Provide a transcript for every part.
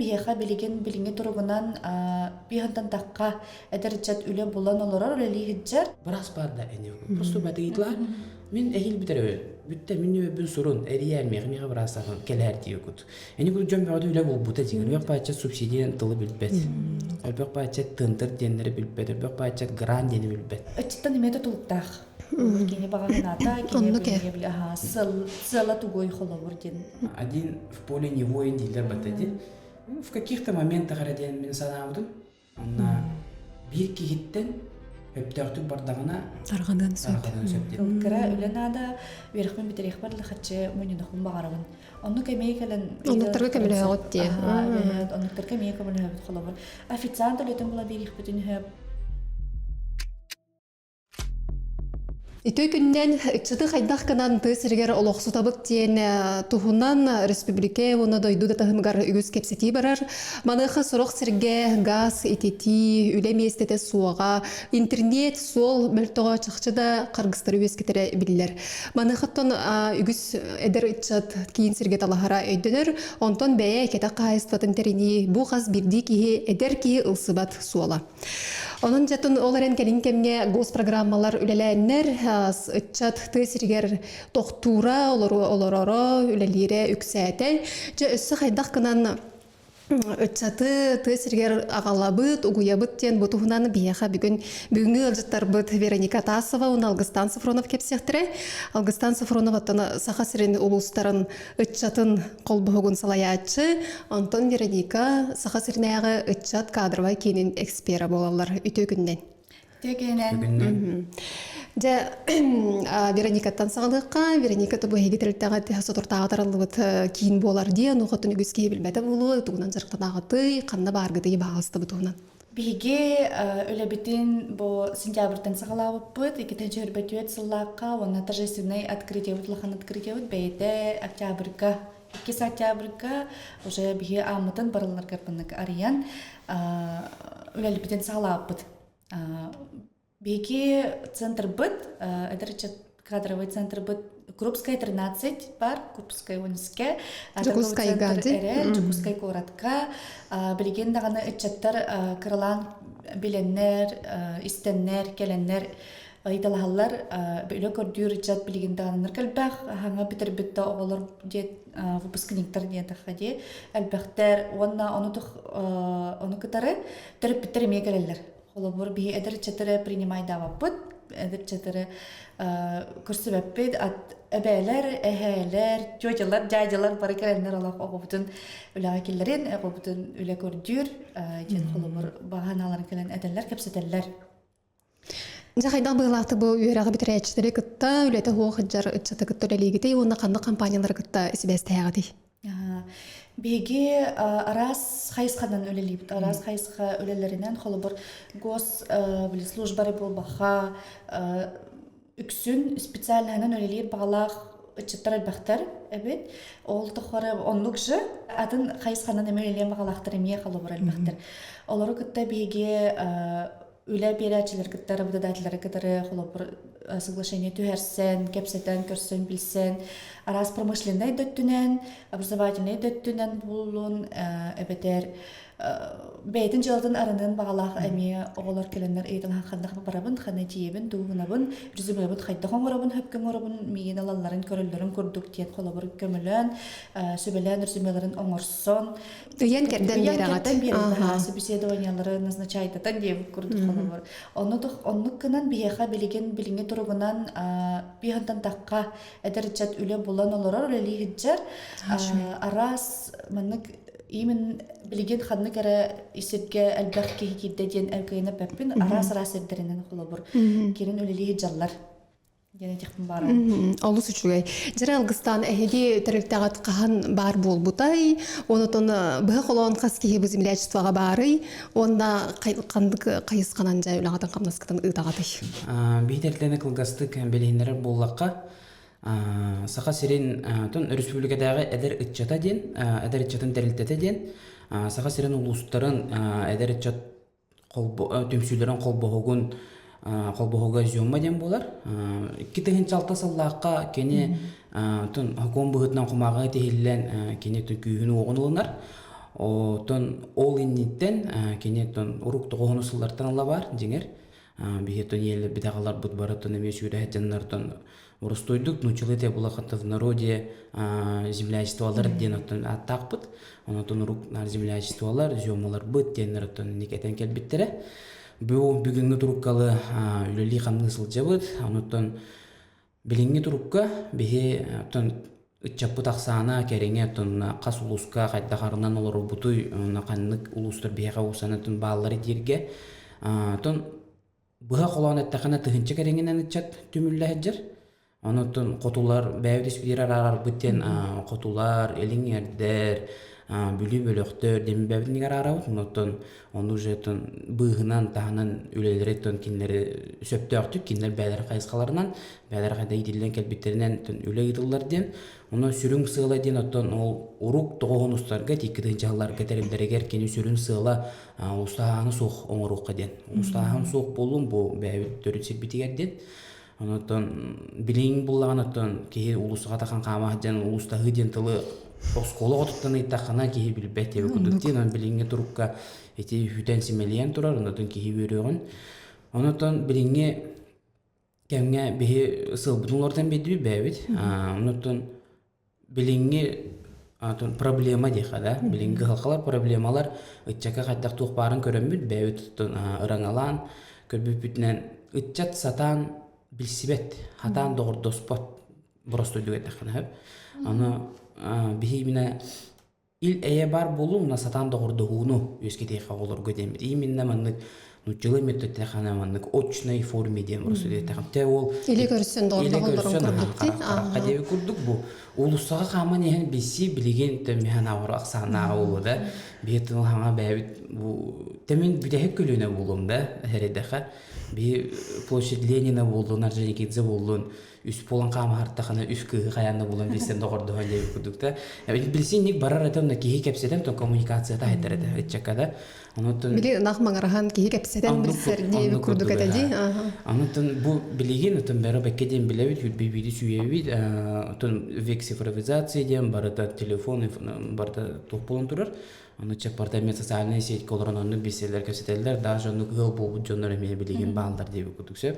биһиэхэ билигин билиҥҥи туругунан биһантан тахха эдэр ыччат үлэ булан олорор, үлэлии сылдьар. Быраас баар да эни просто бэтигитлар мин эһил бүтэр бүттэ мин үөбүн сурун эрийээр миэхэ миэхэ быраастаахын кэлээр диэкут эни курдук дьон бөҕөтө үлэ булбута дьиҥэр өлбөх бааччат субсидия тылы билбэт өлбөх бааччат тынтыр диэннэри билбэт өлбөх бааччат гран диэни билбэт. Ыччаттан эмиэ тутулуктаах. Кини баҕаһынаата, кини билиҥҥи сыала тугуй холобур диэн. Один в поле не воин дииллэр батта диэн. В каких-то моментах эрэ диэн мин санаабытым. Онно биир киһиттэн өптөөхтүк бардаҕына тарҕаныан сөп. Тарҕаныан сөп диэн. Кыра үлэ наада, үөрэхпин бүтэриэхпэр лахаччы мунньунахпын баҕарабын. Оннук эмиэ кэлэн Оннуктарга көмөлөһөҕүт дии. Оннуктарга эмиэ көмөлөһөбүт холобур. Официант үлэтин була биэриэхпитин үһү. Үтүө күннэн ыччаты хайдах гынан тыа сиригэр олохсутабыт диэн туһунан республика уонна дойду да таһымыгар үгүс кэпсэтии барар. Маныаха сорох сиргэ газ ититии, үлэ миэстэтэ суоҕа, интернет, суол мөлтөҕө чахчы да харгыстары үөскэтэрэ биллэр. Маныахаттан үгүс эдэр ыччат киин сиргэ талаһара өйдөнөр, онтон бэйэ кэтэх хаһаайыстыбатын тэринии бу хас биирдии киһи эдэр киһи ылсыбат суола. Онон дьэтин ол эрэн кэлин кэмҥэ госпрограммалар үлэлээннэр ыччат тыа сиригэр тохтуура, олороро, үлэлиирэ үксээтэ. Дьэ өссө хайдах гынан ыччаты тыа сиригэр аҕалабыт, угуйабыт диэн бу туһунан биһиэхэ бүгүн бүгүҥҥү ыалдьыттарбыт Вероника Атасова уонна Алгыстан Софронов кэпсиэхтэрэ. Алгыстан Софронов оттон Саха сирин улуустарын ыччатын холбоһугун салайааччы, онтон Вероника Саха сиринээҕи ыччат кадровай киинин экспера буолаллар. Үтүө күннэн. Үтүө күнүнэн. Дьэ, Вероникаттан саҕалыахха. Вероника тобу эһиги тэрилтэҕит соторутааҕы тараллыбыт киин буолар диэн, ухатын үгүс киһи билбэтэ буолуо, тугунан дьарыктанаҕытый, ханна бааргытый баҕастыбыт туһунан. Биһиги үлэбитин бу сентябрьтан саҕалаабыппыт. 2024 сыллаахха уонна торжественнай открытиебыт улахан открытиебыт бэйэтэ октябрьга, 2 октябрьга уже биһи ааммытын барылларгар маннык арыйан үлэлиппитин саҕалаабыппыт. Биһиги центрбыт, эдэр ыччат кадровый центрбыт Крупская 13 бар, Крупская 12 Дьокуускайга эрэ, Дьокуускай куоратка. Билигин даҕаны ыччаттар кыралаан билэннэр, истэннэр, кэлэннэр ыйыталаһаллар. Үлэ көрдүүр ыччат билигин даҕаннар кэлбэх, хаҥа бүтэрбит да оҕолор диэт выпускниктар диэтэххэ дии элбэхтэр уонна ону ону кытары төрөппүттэр эмиэ кэлэллэр. Холобур, биһи эдэр ыччаттары принимайдаабаппыт, эдэр ыччаттары көрсүбэппит, эбээлэр, эһээлэр, тетялар, дядялар бары кэлэннэр олох оҕобутун үлэҕэ киллэрин, оҕобутун үлэ көрдүүр диэн холобур баҕаналарын кэлэн этэллэр, кэпсэтэллэр. Дьэ хайдах быһыылаахтык бу үөрэҕи бүтэрээччилэри кытта, үлэтэ суох сылдьар ыччаты кытта үлэлиигитий уонна ханнык компаниялары кытта сибээстэһэҕитий? Биһиги араас хайысханан үлэлиибит. Араас хайысха үлэлэринэн, холобур, гос службары буолбаха үксүн специальноһынан үлэлиир баҕалаах ыччаттар элбэхтэр эбит. Ол тухары оннук же атын хайысханан эмиэ үлэлиэн баҕалаахтар эмиэ холобур элбэхтэр. Олору кытта биһиги үлэ биэрээччилэр кытта, работодателлары кытары холобур соглашение түһэрсэн, кэпсэтэн, көрсөн, билсэн, араас промышленнай да өттүнэн, образовательнай да өттүнэн буоллун, эбэтэр бэйэтин дьыалатын арыныан баҕалаах эмиэ оҕолор кэлэннэр ыйыталаһан ханна барабын, ханна тиийэбин, тугунабын, резюмебын хайдах оҥоробун, хөпкө оҥоробун, миигин ылалларын, көрөллөрүн курдук диэн холобур көмөлөөн, сүбэлээн резюмеларын оҥорсон, Ыйан кэрдэн биэрэҕит. Ыйан кэрдэн собеседованиялары назначайтатан диэбит курдук холобур. Онну оннук гынан биһиэхэ билигин билиҥҥи туругунан биһантан тахха эдэр ыччат үлэ булан олорор үлэлии сылдьар. Араас маннык именно билигин ханнык эрэ сиргэ элбэх киһи киирдэ диэн кыайан эппэппин араас-араас сирдэринэн холобур кирин үлэлии сылдьаллар. диэн этиэхпин баарым. Олус үчүгэй. Дьэрэ Алгыстаан эһиги тэрилтэҕит хаһан баар буолбутай? Онотон быһа холоон хас киһи бу землячествоҕа баарый? Уонна ханнык хайысханан дьэ үлэҕитин хамнаскытын ыытаҕытый? Биһи тэрилтэни кылгастык билиһиннэрэр буоллахха, Саха сирин тон өрөспүүбүлүкэтээҕи эдэр ыччата диэн, эдэр ыччатын тэрилтэтэ диэн, Саха сирин улуустарын эдэр ыччат түмсүүлэрин холбоһугун холбоһуга Зюма диэн буолар. 2006 сыллаахха кини тун хокуон быһыытынан кумааҕыга тиһиллэн кини күүһүн-уоҕун ылынар. Отон ол инниттэн кини оттон урук тоҕоһуну сыллартан ыла бар дьиҥэр биһи оттон ийэлэрбит аҕаларбыт барытын эмиэ сүүрэһит дьоннортон боростуойдук нууччалыы те булахата в народе землячестволар диэн оттон ааттаахпыт. Онотон урук землячестволар, зёмаларбыт диэннэр оттон инник этэн кэлбиттэрэ. Бу бүгүҥҥү туруккалы үлэлии-хамныы сылдьабыт. Онуттан Билиҥҥи турукка биһи оттон ыччаппыт ахсаана кэриҥэ оттон хас улууска хайдах арынан олорорбутуй уонна ханнык улуустар биһиэхэ уусанатын бааллары дииргэ оттон быһа холоон эттэххинэ тыһыынча кэриҥинэн ыччат түмүллэ сылдьар. Онон хотулар бэйэбит испитигэр араарарбыт диэн хотулар, илиҥ эрдэр, Бүлүү бөлөхтөр диэн бэйэбит иннигэр араарабыт. Онон Ону уже быыһынан, таһынан үлэлэри кинилэри сөптөөхтүк кинилэр бэйэлэрин хайысхаларынан, бэйэлэрэ хайда иитиллэн кэлбиттэринэн үлэ ыытыллар диэн. Ону сүрүн сыала диэн оттон ол урук тоҕуһун устарга, тикки тыһыынчаларга тэриллэригэр кини сүрүн сыала устааһыны суох оҥоруохха диэн. Устааһын суох буоллун бу бэйэбит төрүт сирбитигэр диэн. Онон билиҥ буллаҕына оттон киһи улуусаҕа тахан хаама сылдьан улуустаһыы диэн тылы оскуола оҕотуттан ыйыттаххына киһи билбэт диэбит курдук диэн онон билиҥҥи турукка ити үтэн симэлийэн турар онотон киһи үөрүөҕүн онотон билиҥҥи кэмҥэ биһи сыалбытын олордон биэрдибит бэйэбит онотон билиҥҥи проблема диэххэ да билиҥҥи кыһалҕалар проблемалар ыччакка хайдах туох баарын көрөммүт бэйэбит ыраҥалаан көрбүппүтүнэн ыччат сатаан билсибэт хатаан доҕордоспот боростуойдук эттэххинэ сөп аны биһи именно Ил-эйэ баар буолуу уонна сатаан доҕордоһууну үөскэтиэххэ оҕолорго диэммит. Именно маннык нууччалыы методтехана маннык очной форме диэн урусудиэтэхим. Те ол Или көрсөн или доҕордоһоллорун көрсөн курдук дии. харахха диэби курдук бу уулуссаҕа хааман иһэн билсии билигин төмүһэн аҕыр ахсааннааҕа буолуо да биһи тыл хаҥа бэйэбит бу тэмин бүтэһик көлүөнэ буолуом да эрэдэхэ биһи площадь Ленина буоллун Орджоникидзе буоллун үс буолан хаамаһартахына үс кыыһы хайаан да булан билсэн доҕордоһон диэбит курдук да билсинник барар этэ онно киһи кэпсэтэн то коммуникацията хайдар этэ ыччакка да онуттан Били ынах маҥараһан киһи кэпсэтэн билсэр диэбит курдук этэ дии. Онуттан бу билигин отон бары бэккэ диэн билэбит үрбүйбүтү сүүйэбит отон век цифровизация диэн барыта телефон барыта туох буолан турар ону чаппарта эмиэ социальная сетька олорон оннук билсэллэр кэпсэтэллэр даже оннук ыал буолбут дьоннор эмиэ билигин бааллар диэбит курдук сөп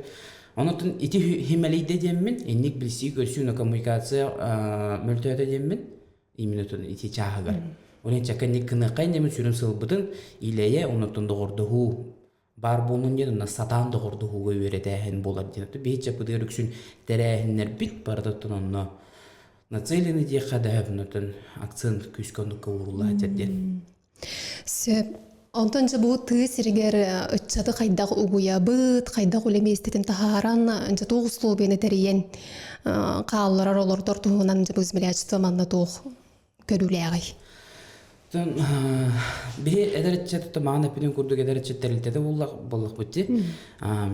Онотун ити химэлийдэ диэммин, инник билсии-көрсүү, но коммуникация мөлтөөтө диэммин, именно ити чааһыгар. Онон чаканник кыныаккай немин сүрүн сылбытын илэйэ, онотун доҕордоһуу баар буолун диэн, онно сатаан доҕордоһууга үөрэтээһин буолар диэн. Биһи чаппытыгар үксүн тэрээһиннэрбит барытыттан онно нацелены диэххэ да онотун акцент күүскэ оннукка ууруллааччар диэн. Сөп. Онтон дьэ бу тыа сиригэр ыччаты хайдах угуйабыт, хайдах үлэ миэстэтин таһааран, дьэ туох условияны тэрийэн хаалларар олордор туһунан дьэ бу землячество манна туох көрүүлээҕий? Биһи эдэр ыччат маҕан эппитин курдук эдэр ыччат тэрилтэтэ буоллахпыт дии.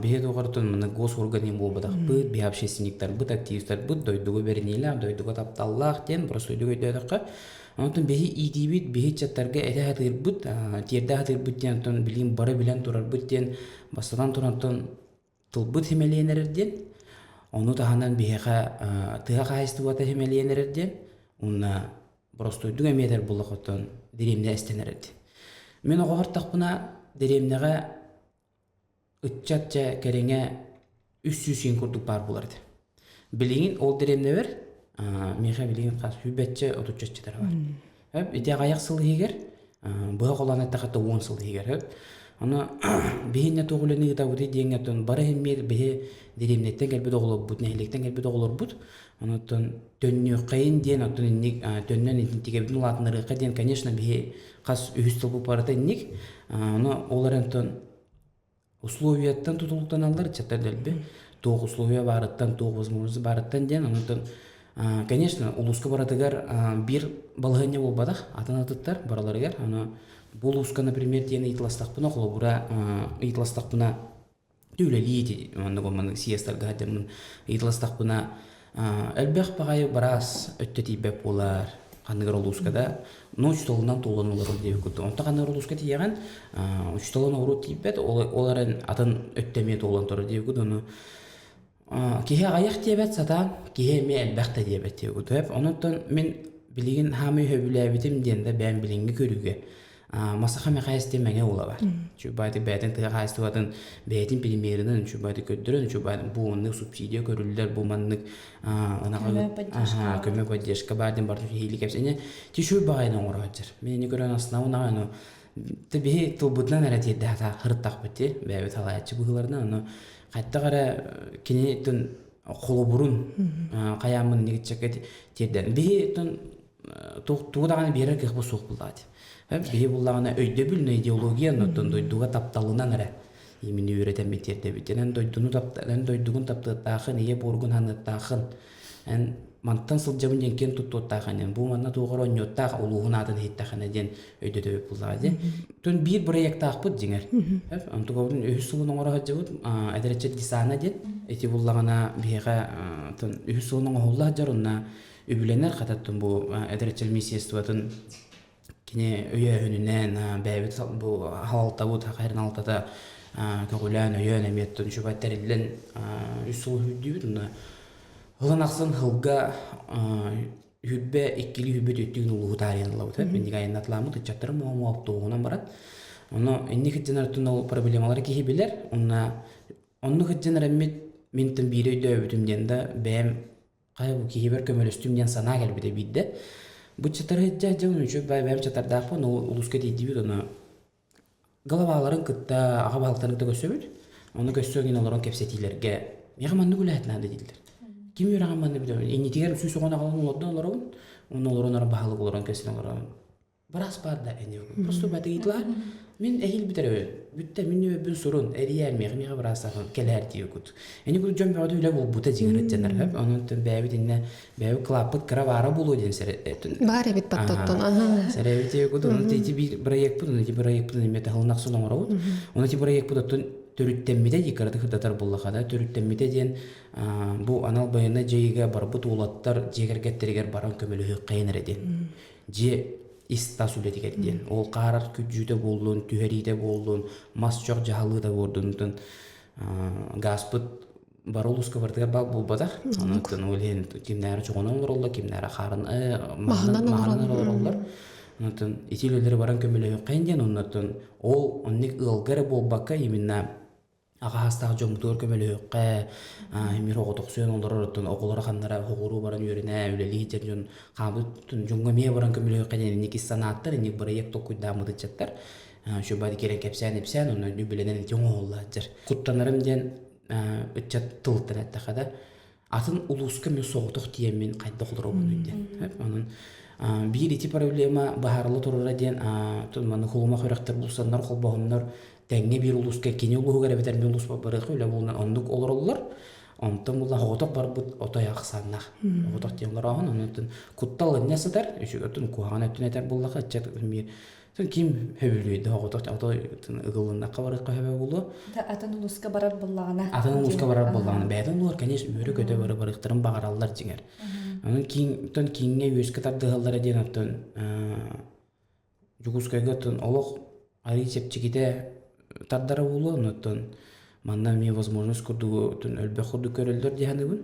Биһи туохартан маны госорганин буолбатахпыт, биһи общественниктарбыт, активистарбыт дойдуга бэриниилээх, дойдуга тапталлаах диэн простойдук өйдөөтөххө Онтон биһи иитиибит, биһи ыччаттарга этэ сатыырбыт, тиэрдэ сатыырбыт диэн оттон билигин бары билэн турарбыт диэн бастатан турантан тылбыт симэлийэн эрэр диэн, ону таһынан биһиэхэ тыа хаһаайыстыбата симэлийэн эрэр диэн, уонна боростуойдук эмиэ этэр буоллах оттон дэриэбинэ эстэн эрэр диэн. Мин оҕо ортохпуна дэриэбинэҕэ Ыччат дьэ кэриҥэ 300 син курдук баар буолар этэ. Билигин ол дэриэбинэбэр миэхэ билигин хас сүүрбэччэ отучча ыччатара бар. Хөп ити аҕыйах сыл иһигэр быһа холоон эттэххэ уон сыл иһигэр хөп. Ону биһиннэ туох үлэни ыытабытый диэҥҥэ оттон бары иһиммиэр биһи дэриэбинэттэн кэлбит оҕолорбут, нэһилиэктэн кэлбит оҕолорбут онуттан төннүөххэйин диэн оттон инник төннөн интигэбитин улаатыннарыахха диэн конечно биһи хас үһүс сылбыт барыта инник ону ол эрэн оттон условияттан тутулуктаналлар ыччаттар дэлби туох условия баарыттан туох возможность баарыттан диэн онтон конечно улууска барытыгар биир балаһыанньа буолбатах атын атыттар бараларыгар аны бу улууска например диэн ыйыталастахпына холобура ыйыталастахпына үлэлии маннык маннык съездарга сылдьаммын ыйыталастахпына элбэх баҕайы быраас өттө тиийбэт буолар ханныгар улууска да но учууталынан туолан олорор диэбит курдук онтон ханныгар улууска тиийэҕин учууталын оҕуруот тиийбэт ол эрэн атын өттө эмиэ туолан турар диэбит курдук ону киһи аҕыйах диэбэт сатаан киһи эмиэ элбэх да диэбэт диэбит курдук онон мин. Билигин хаамай сөбүлээбитим диэн да бэйэм билиҥҥи көрүүгэ Масаха Мэхээс диэн мэҥэ уола бар. Чубаати бэйэтин тыа хаһаайыстыбатын бэйэтин премьерынан чубаати көрдөрөн чубаати бу маннык субсидия көрүллэр бу маннык Көмө поддержка. Көмө поддержка баар диэн барытын киһилии кэпсэнэ тишүү баҕайыны оҥоро сылдьар. Мин ини көрөн астынабын аҕай ону те биһи тылбытынан эрэ тиэрдэ хырыттахпыт дии бэйэбит салайааччы быһыыларынан ону хайдах эрэ кини холобурун хайааммын инникиччэккэ тиэрдэн биһи тугу даҕаны биэрэр кыахпыт суох буллаҕа биһи буллаҕына өйдөбүл идеология оттон дойдуга тапталынан эрэ имини үөрэтэммит тиэрдэбит эн дойдуну эн дойдугун таптыаттаахын ийэ буоргун ханыаттаахын эн мантан сылдьабын диэн киэн туттуоттаахын диэн бу манна туох эрэ онньуоттаах улууһун аатын иһиттэхинэ диэн өйдөтөбүт буллаҕа дии Тон биир бырайыактаахпыт дьиҥэр. Онтукабытын үһүс сылын оҥоро сылдьабыт. Эдэр ыччат десана диэн. Ити буллаҕына биһиэхэ үһүс сылын оҥоһулла сылдьар онно үбүлэнэр хататтын бу эдэр ыччат министерствотын кини өйөөһүнүнэн бэйэбит бу халалтабыт хахайрын алтата көҕүлээн өйөөн эмиэттэн үчүгэй тэриллэн үс сыл үһүйдүүбүт онно ылан ахсын сылга үһүрбэ иккили үһүрбэ түттүүн улууһу таарыйан ылабыт инник айаннатылааммыт ыччаттары муо автобуһунан баран ону инник сылдьан ол проблемалары киһи билэр уонна оннук сылдьан эрэммит мин тым биири өйдөөбүтүм диэн да бэйэм хайа бу киһибэр көмөлөстүм диэн санаа кэлбитэ биирдэ бу чатары сылдьа сылдьан үчүгэй бэйэм чатардаахпын ол улууска тиийдибит ону Главаларын кытта аҕа баһылыктарын кытта көрсөбүт. Ону көрсө гин олорон кэпсэтиилэргэ миэхэ маннык үлэһит наада дииллэр. Ким үөрэҕин манна билэбин. Иннитигэр 110 аҕалан олордон олоробун. Онно олорон ара баһылык олорон кэпсэтэн олоробун. Быраас баар да эни просто бэтигитлар мин эһил бүтэрэ бүттэ мин үөбүн сурун эрийээр миэхэ миэхэ быраастаахын кэлээр диэкут. Эни курдук дьон бөҕөтө үлэ булбута дьиҥэр дьэнэр хөп. Онон бэйэбит иннэ бэйэбит кылааппыт кыра баара буолуо диэн Баар эбит баттаттан. Сэрэбит диэкут ону ити биир бырайыакпыт ону ити бырайыакпытын эмиэ таһылын оҥоробут. Ону ити бырайыакпыт оттон төрүттэммитэ дии кыратык сырдатар буоллаха да төрүттэммитэ диэн бу анал байыаннай дьайыыга барбыт уолаттар дьиэ кэргэттэригэр баран көмөлөһүөххэйин эрэ диэн. Дьиэ ис-тас үлэтигэр диэн. Ол хаарар күрдьүүтэ буоллун, түһэриитэ буоллун, мас чох дьаһалыыта буоллун, гааспыт бары улууска барытыгар бал буолбатах. Онон ол иһин кимнээри чоҕунан олороллор, кимнээри хаарын маһынан олороллор. Онон ити үлэлэри баран көмөлөһүөххэйин диэн оннуттан ол оннук ыалга эрэ буолбакка именно аҕа саастаах дьоммутугар көмөлөһүөххэ эмир оҕотохсуйан олорор оттон оҕолоро ханнара оҕуруу баран үөрэнэ үлэлии сылдьар дьон хаалбыт дьоҥҥо эмиэ баран көмөлөһүөххэ диэн инник ис санааттар инник бырайыак толкуйдааммыт ыччаттар шөбат киирэн кэпсээн ипсээн онно үбүлэнэн ити оҥоһулла сылдьар куттанарым диэн ыччат тылыттан эттэххэ да атын улууска мен соҕотох тиийэммин хайдах олоробунуй диэн онон биир ити проблема быһаарылла турара диэн маны хулумах үрэхтэр булсаннар холбоһоннор тэҥҥэ биир улууска кини улууһугар эбэтэр мин улууспар барыахха үлэ булунан оннук олороллор онтон була оҕотох барбыт отой ахсааннаах оҕотох диэн олорооһун онон куттал иннэ сытар үчүгэй куһаҕан өттүн этэр буоллаха ыччат биир ким хөбүлүөйдө оҕотох отой ыгылыннахха барыахха хөбө буолуо атын улууска барар буоллаҕына атын улууска барар буоллаҕына бэйэтин улуур конечно үөрэ-көтө бары барыахтарын баҕараллар дьиҥэр онон киин кииҥҥэ үөскэ тардыһаллара диэн оттон Дьокуускайга оттон олох арыый чэпчэкитэ тардара буолуо, оннуттан манна эмиэ возможность курдугу оттон өлбөх курдук көрөллөр дии саныыбын.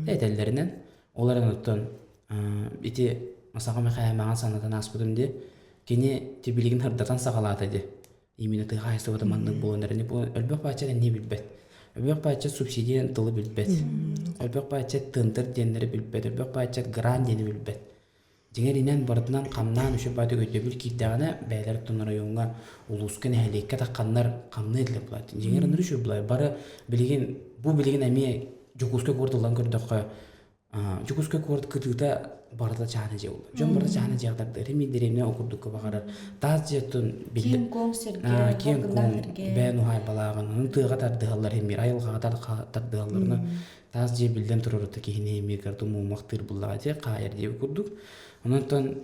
Этэллэринэн. Ол эрэн оттон ити Масаха Мэхээлэ маҥан санатан ааспытым дии. Кини тибилигин сырдатан саҕалаата дии. Именно тыа хаһаайыстыбата маннык буолан эрэн өлбөх баачча эмиэ билбэт. Өлбөх баачча субсидия тылы билбэт. Өлбөх баачча тендер диэннэри билбэт. Өлбөх баачча грант диэни билбэт. Дьиҥэр инэн барытынан хамнаан үчүгэй баҕайытык өйдөбүл киирдэҕинэ, бэйэлэр оттон оройуоҥҥа, улууска, нэһилиэккэ тахханнар хамныы этилэр буолаат. Дьиҥэр ынырык үчүгэй буолар. Бары билигин, бу билигин эмиэ Дьокуускай куорат ылан көрдөххө, Дьокуускай куорат кытыыта барыта чааһына дьиэ буолла. Дьон барыта чааһына дьиэҕэ тардыыр. Эмиэ дэриэбинэ ол курдукка баҕарар. Таас дьиэ оттон Киэҥ-куоҥ сиргэ, киэҥ-куоҥ бэйэн уһаайбалааҕын, онон тыаҕа тардыһаллар эмиэ, айылҕаҕа тардыһалларына Таас дьиэ биллэн турар ото киһини эмиэ кырата муомахтыыр буллаҕа дии, хаайар диэбит курдук. Онон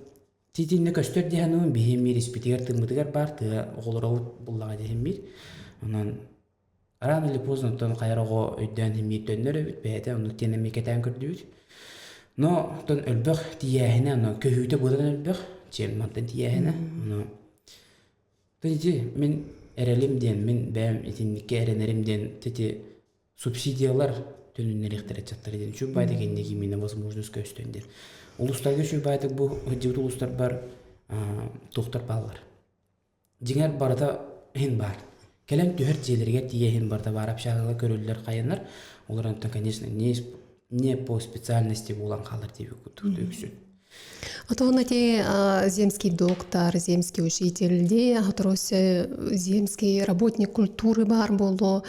титиннэ көстөр дии саныыбын, биһи эмиэ испитигэр тыыммытыгар баар тыа оҕолоробут буллаҕа дии эмиир. Онон рано или поздно оттон хайар оҕо өйдөөн эмиэ төннөр эбит, бэйэтэ оннук диэн эмиэ кэтээн көрдүбүт. Но оттон өлбөх тиийээһинэ, онон көһүүтэ быдан өлбөх, чиэн мантан тиийээһинэ. Ону ити мин эрэлим диэн, мин бэйэм итинниккэ эрэнэрим диэн ити субсидиялар Төнүннэриэхтэрэ ыччаттары диэн үчүгэй баайдык инники именно возможность көстөн диэн. Улуустарга үчүгэй баайдык бу сылдьыбыт улуустарбар туохтар бааллар. Дьиҥэр барыта иһин баар. Кэлэн түһэр дьиэлэригэр тиийэ иһин барыта баар общагалар көрүллэр хайанар. Олор онтон, конечно, не, не по специальности буолан хаалар диэбит курдук үксүн. Отон эти земский доктор, земский учитель, ди отрос земский работник культуры бар болу.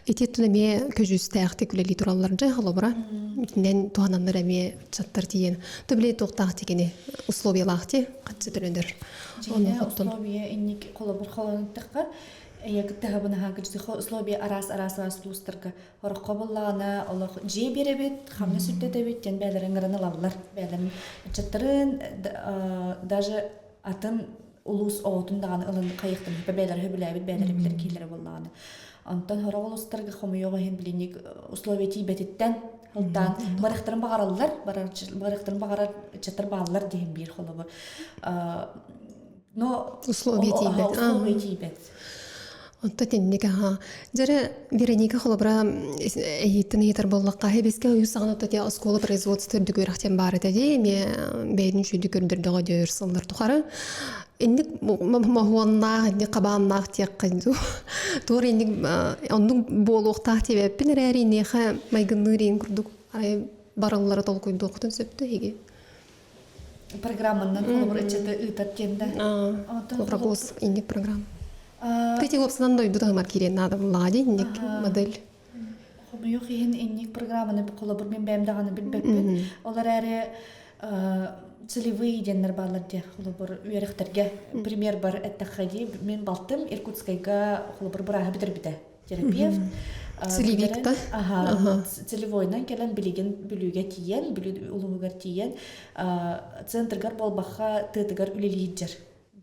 Ити түн эме көжүстээхтик үлели тураллар же холобура. Итинен туһананнар эме чаттар тиен. Төбле туохтаах тикини условиялаах ти хатсы төлөндөр. Дьиҥэ условия инник холобур холонуттахха эйэ кыттыһабын условия араас араас араас улуустарга Ороххо буллаҕына олох дьиэ биэрэбит, хамнас үрдэтэбит диэн бэйэлэрин ыҥыран ылаллар. Бэйэлэрин ыччаттарын даже атын улуус оҕотун даҕаны ылын хайыахтан бэйэлэрэ сөбүлээбит бэйэлэрэ билэр киһилэрэ буоллаҕына. Онтон сорох улуустарга хомуйуох иһин билиник условия тиийбэтиттэн ылтаан барыахтарын баҕараллар, барыахтарын баҕарар ыччаттар бааллар диэн биир холобур. Но условия тиийбэт. Условия тиийбэт. Онто тинник аха. Дьэрэ Вероника холобура эйиттэн ыйытар буоллахха, биске ойуу саҕана тотя оскуола производство үрдүк үөрэхтэн баар этэ дии, эмиэ бэйэтин үчүгүйдүк көрдөрдөҕө дөр сыллар тухары. Инник моһуоннаах, инник хабааннаах диэххэ дуу. Туор инник оннук буолуохтаах диэбэппин эрээри инниэхэ майгынныыр иин курдук арай барыллара толкуйдуоххутун сөптө иһиги. Программаннан холобур ыччаты ыытар диэн да. Прогоз инник программа. Ты уопсанан дойду таһымар киирэн наада буллаҕа дии инник модель. Хомойуох иһин инник программаны холобур мин бэйэм даҕаны билбэппин. Ол эрээри целевые диэннэр бааллар дии холобур үөрэхтэргэ пример бар эттэххэ дии мин балтым Иркутскайга холобур бырааһы бүтэрбитэ терапевт. Целевикта. Аха, целевойынан кэлэн билигин Бүлүүгэ тиийэн, Бүлүү улууһугар тиийэн, центргар буолбахха тыатыгар үлэлиир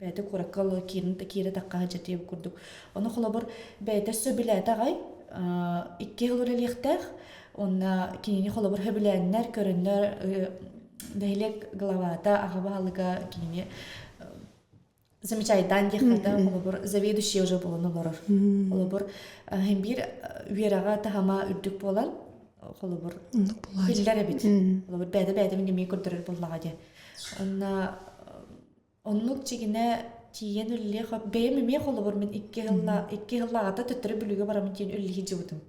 бэйэтэ куоракка киирин киирэ тахха дьэтиэ курдук. Ону холобур бэйэтэ сөбүлээтэ аҕай, икки сыл үлэлиэхтээх, уонна кинини холобур сөбүлээннэр, көрөннөр нэһилиэк главата, аҕа баһылыга кинини замечайдаан диэххэ да, холобур, заведующий уже буолан олорор. Холобур, биир үөрэҕэ таһыма үрдүк буолан, холобур, биллэр эбит. Холобур, бэйэтэ-бэйэтэ мин эмиэ көрдөрөр буоллаҕа дии. Онно оннук чигинэ тиийэн үллиэх бэйэм эмиэ холобур мин икки сыллааҕыта төттөрү Бүлүүгэ бараммын тиийэн үллии дьыбытым.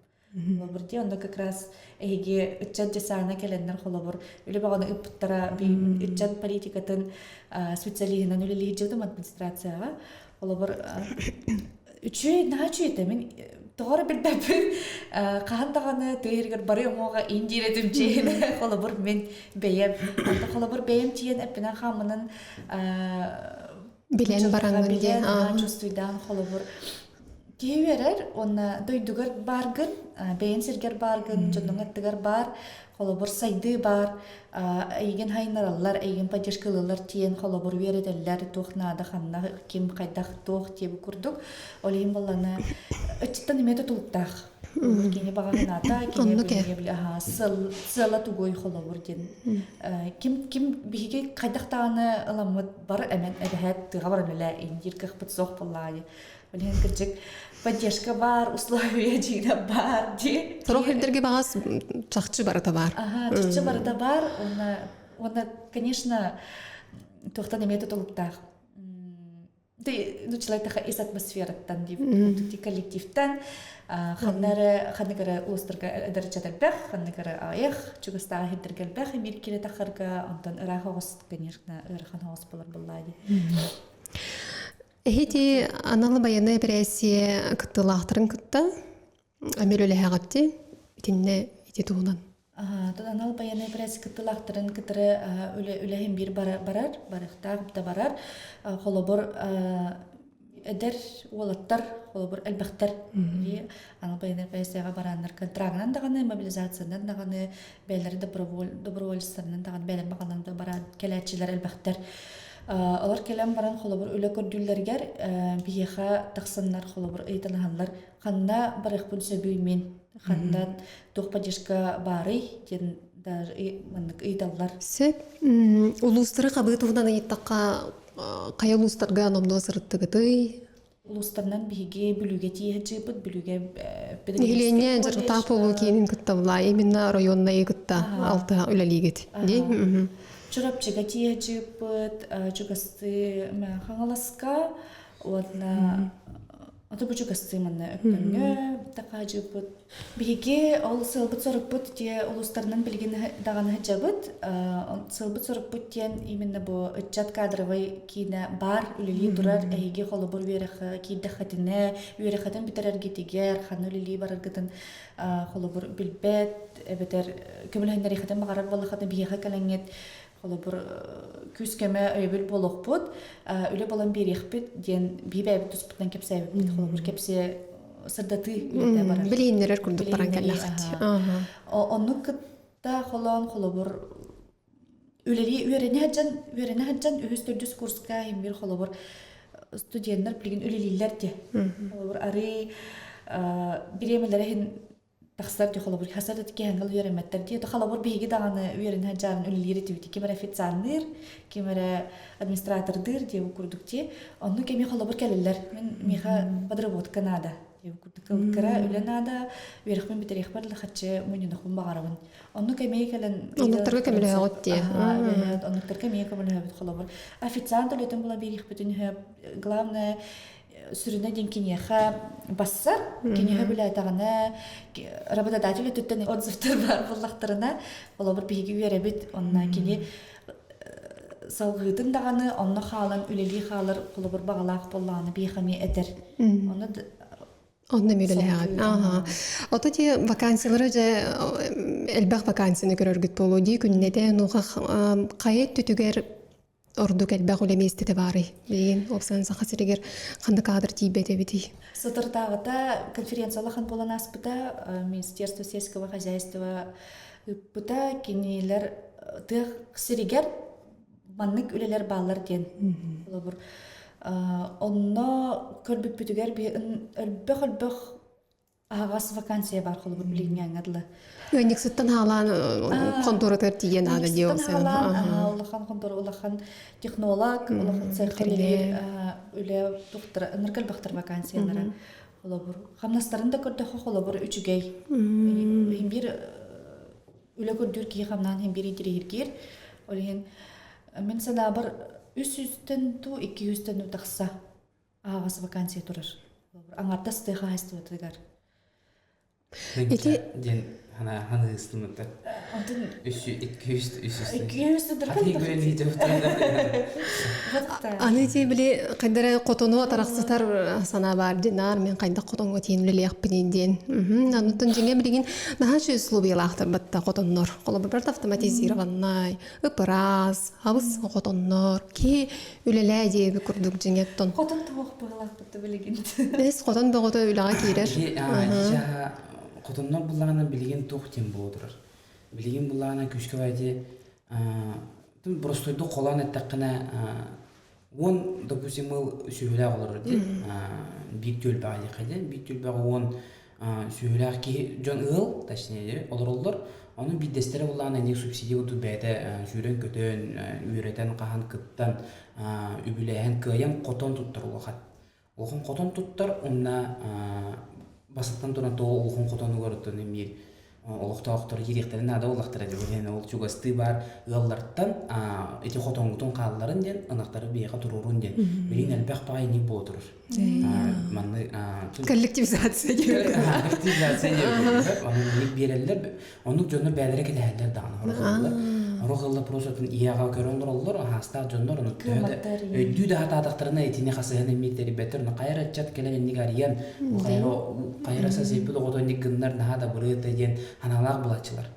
Холобур дии, онно как раз эһиги ыччат десана кэлэннэр холобур үлэ бөҕөнү ыппыттара ыччат политикатын специалиһынан үлэлиир дьыбытым администрацияҕа. Холобур үчүгэй наһаа үчүгэй этэ мин тоҕо эрэ билбэппин хаһан даҕаны тыа иһигэр бары уҥуоҕа иин диир этим чиэһинэ холобур мин бэйэм холобур бэйэм тиийэн эппинэн хааммынан билэн бараҥҥын билэн чувствуйдаан холобур киһи үөрэр уонна дойдугар бааргын бэйэн сиргэр бааргын дьонуҥ аттыгар баар холобур сайдыы баар эйигин хайынараллар эйигин поддержкалыыллар тиийэн холобур үөрэтэллэр туох наада ханна ким хайдах туох диэбит курдук ол иһин буоллана ыччаттан эмиэ тутулуктаах кини баҕа санаата кини сыала тугуй холобур диэн ким ким биһиги хайдах даҕаны ыламмыт бары эмэн эбэһээт тыаҕа баран үлэ индиир кыахпыт суох буоллаҕа Ол иһин кырдьык поддержка баар, условия дьиҥэ баар дии. Сорох сирдэргэ баҕас чахчы барыта баар. Аха, чахчы барыта баар. Уонна, уонна конечно, туохтан эмиэ тутулуктаах. Ты, ну, человек из атмосфераттан дип, коллективтан, ханнары ханныгары улустарга эдэрчэтэрбэх, ханныгары аҕыйах, чугастааҕы хирдэргэлбэх эмиир кире тахарга, онтон ыраах оҕус, конечно, ыарахан оҕус болар буллаа дии. Эһити анал байыаннай эпэрээссийэ кыттыылаахтарын кытта эмиэ үлэлэһэҕитти итиннэ ити туһунан. Анал байыаннай эпэрээссийэ кыттыылаахтарын кытары үлэһин биир барар, барыахтаах да барар. Холобур, эдэр уолаттар, холобур, элбэхтэр. Анал байыаннай эпэрээссийэҕэ барааннар контрагынан даҕаны, мобилизациянан даҕаны, бэйэлэрэ добровольцтарынан даҕаны бэйэлэрин баҕаларынан да баран кэлээччилэр элбэхтэр. Олор кэлэн баран холобур үлэ көрдүүллэригэр биһиэхэ тахсаннар холобур ыйыталаһаллар ханна барыахпын сөбүй мин ханна туох поддержка баарый диэн даже маннык ыйыталлар. Сөп. Улуустары хабыы туһунан ыйыттахха хайа улуустарга номнуо сырыттыгытый? Улуустарынан биһиги Бүлүүгэ тиийэ сылдьыбыт, Бүлүүгэ Нэһилиэнньэ дьарыктаах буолуу киинин кытта булаа, именно районнайы кытта алтыһа үлэлиигит. Дии? Чурапчыга тиийэ сылдьыбыт, чугастыы Хаҥаласка уонна Ото бу чугастыы манна Өктөмҥө такаадьыппыт. Биһиги ол сыалбыт-сорукпут дьиэ улуустарынан билигин даҕаны сылдьабыт. Сыалбыт-сорукпут диэн именно бу ыччат кадровай киинэ баар үлэлии турар эһиги холобур үөрэх киирдэххитинэ үөрэххитин бүтэрэргитигэр ханна үлэлии бараргытын холобур билбэт эбэтэр көмөлөһүннэриэххитин баҕарар буоллаххытына биһиэхэ кэлэҥҥит холобур күүс-көмө өйөбүл буолуохпут үлэ булан биэриэхпит диэн биһи бэйэбит туспутунан кэпсээбиппит холобур кэпсиэ сырдатыы үлэтэ барар билиһиннэрэр курдук баран кэллэххит оннук кытта холоон холобур үлэлии үөрэнэ сылдьан үөрэнэ сылдьан үһүс төрдүс курска иһин холобур студеннар билигин үлэлииллэр дии холобур арый бириэмэлэрэ иһин тахсар дии холобур хасар да киһэҥҥэл үөрэммэттэр дии то холобур биһиги даҕаны үөрэнэ сылдьаарын үлэлиир этибит ким эрэ официанныыр ким эрэ администратордыыр диэбит курдук дии оннук эмиэ холобур кэлэллэр мин миэхэ подработка наада диэбит курдук кыра үлэ наада үөрэхпин бүтэриэхпэр да хаччы мунньунуохпун баҕарабын оннук эмиэ кэлэн оннуктарга көмөлөһөҕүт дии оннуктарга эмиэ көмөлөһөбүт холобур официант үлэтин була биэриэхпитин үһү главное сүрүнэ диэн киниэхэ бассар, киниэхэ билээтэҕинэ работодатель өттүттэн отзывтар баар буоллахтарына, холобур биһиги үөрэбит, онно кини салгыытын даҕаны онно хаалан үлэлии хаалар холобур баҕалаах буоллаҕына биһиэхэ эмиэ этэр. Онно Онно эмиэ үлэлэһэҕит. Ааха. Ото ти вакансиялары дьэ элбэх вакансияны көрөргүт буолуо дии күннэтэ нуха хайа өттүтүгэр ордук элбэх үлэ миэстэтэ баарый? Билигин уопсайынан Саха сиригэр ханнык каадыр тиийбэт эбитий? Соторутааҕыта конференция улахан буолан ааспыта. Министерство сельского хозяйства ыыппыта. Кинилэр тыа сиригэр маннык үлэлэр бааллар диэн. Холобур, онно көрбүппүтүгэр элбэх-элбэх аһаҕас вакансия баар холобур билиҥҥээҥҥэ дылы. Ыанньыксыттан хаалаан хонтуоратыгар тиийэн аана дии ол хаалаан улахан хонтуора улахан технолог улахан цехха үлэлиир үлэ тухтара ынырык элбэхтэр вакансиялара холобур хамнастарын да көрдөххө холобур үчүгэй иһин биир үлэ көрдүүр киһи хамнаан иһин биир интириэһиргиир ол иһин мин санаабар үс сүүстэн туу икки сүүстэн тахса аһаҕас вакансия турар. Аҥардас тыа хаһаайыстыбатыгар. Ити диэн ханыыстымыттар. Онтон үс икки үс үс икки үс Аны ти били хайдара хотону атарахсытар санаа баар динаар мен хайдах хотоҥҥо тиийэн үлэлиэхпиний диэн. Анутун дьиҥэ билигин наһаа үчүгэй условиялаахтар батта хотоннор. Холобур барыта автоматизированнай, ыпыраас, абыс хотоннор, киһи үлэлээ диэби курдук дьиҥэттон. Хотон туох быһылаахпыт билигин. Бэс хотон бөҕөтө үлэҕэ киирэр. Хотоннор буллаҕына билигин туох диэн буола турар. Билигин буллаҕына күүскэ баайди боростуойдук холоон эттэххинэ уон допустим ыл сүһүлээх олорор дии биир түөлбэҕэ диэххэ диэн биир түөлбэҕэ уон сүһүлээх киһи дьон ыал точнее олороллор ону биирдэстэрэ буллаҕына эник субсидия курдук бэйэтэ сүүрэн-көтөн үөрэтэн хаһан кыттан үбүлээһин кыайан хотон туттар улахан улахан хотон туттар уонна бастатан туран тоҕо улахан хотонугар оттон эмиэ олохтоохтор киириэхтэрин наада буоллахтара дии ол чугастыы баар ыаллартан ити хотоҥҥутун хаалларын диэн ынахтары биһиэхэ туруорун диэн билигин элбэх баҕайы ник буола турар манны коллективизация диэн коллективизация диэн ону ник биэрэллэр оннук дьоннор бэйэлэрэ кэтэһэллэр даҕаны орох орох ылла просто ийэҕэ көрөн олороллор аһаастаах дьоннор ону төһө да өйдүү да хатаатахтарына итини хасыһан эмиэ тэрийбэттэр ону хайа эрэ ыччат кэлэн инник арыйан хайа сасыйбыт оҕото инник гыннар наһаа да бырыата диэн ханаалаах булааччылар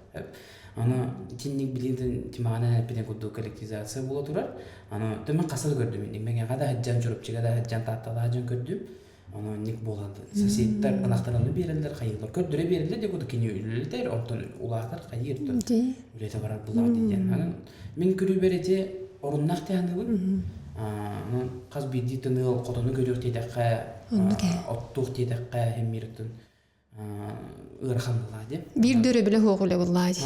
аны итинник билигин тимаҕынан эппитин курдук коллективизация буола турар аны төмөн хаса да көрдүм инник мэҥэҕэ да сылдьан чурапчыга да сылдьан тааттаҕа да сылдьан көрдүм Ону инник буолан соседтар ынахтараны биэрэллэр, хайыылар көрдөрө биэрэллэр диye курдук кини үлэлэтэр, онтон улаатар хайыыр үлэтэ барар буллаҕа диэн. Анан мин көрүүбэр ити оруннаах тиһаныбын. Хас биирдии тыныал хотону көрүөх диэтэххэ, оттуох диэтэххэ хэммииртэн ыарахан буллаа диye. Биир дөрөбүлэ хуох үлэ буллаа дии.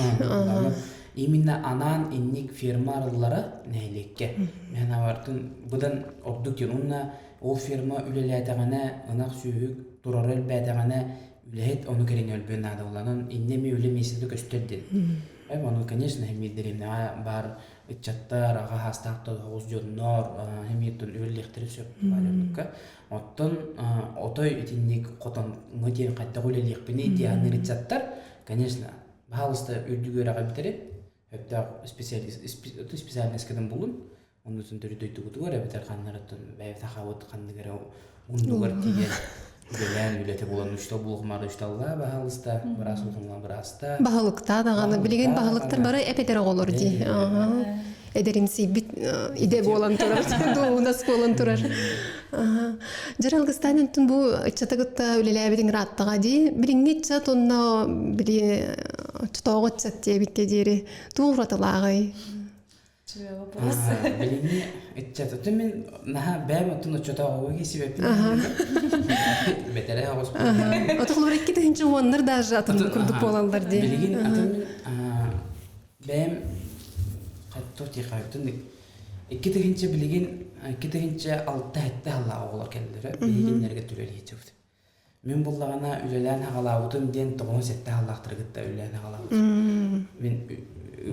Именно анаан инник ферма арыллара нэһилиэккэ. Мен абартын быдан ордук диэн уонна ол ферма үлэлээтэҕинэ ынах сүөһү турара элбээтэҕинэ үлэһит ону кэриҥэ өлбүөн наада буоланан иннэ эмиэ үлэ миэстэтэ көстөр диэн. Эм ону конечно эмиэ дэриэбинэҕэ баар ыччаттар аҕа саастаах тоҕус дьоннор эмиэ үлэлиэхтэрин сөп баар Оттон отой итинник хотоҥҥо диэн хайдах үлэлиэхпиний диэн ыччаттар конечно баһаалыста үрдүк үөрэҕи бүтэрин өптөөх специалист специальноскытын булун оннутун төрүт дойдугутугар эбэтэр ханнарыттан бэйэбит хабыт ханнык эрэ муннугар тиийэн үлэлээн үлэтэ булан учта булухмар учталла баһаалыста быраас улаханла бырааста Баһылыктаа даҕаны билигин баһылыктар бары эпэтэр оҕолор дии. Эдэримсийбит идэ буолан турар, дуоһунас буолан турар. Дьэр Алгыстаан онтун бу ыччаты кытта үлэлээбитиҥ ырааттаҕа дии. Билиҥҥи ыччат онно били оччотооҕу ыччат диэбиккэ диэри туох уратылааҕый? Билиҥҥи ыччат оту мин наһаа бэйэм оттон оччотооҕуга кисибэппин бэтэрээ оҕус Отохлор 2010-нар даже атын курдук буолаллар дии. Билигин атын мин бэйэм хатту тихайтын 2000 билигин 2006-7 халлаа оҕолор кэллэрэ биһигиннэргэ түлэлиһиччибит. Мин буллаҕына үлэлээн хаҕалаабытым диэн 97 халлаахтары кытта үлэлээн хаҕалаабытым. Мин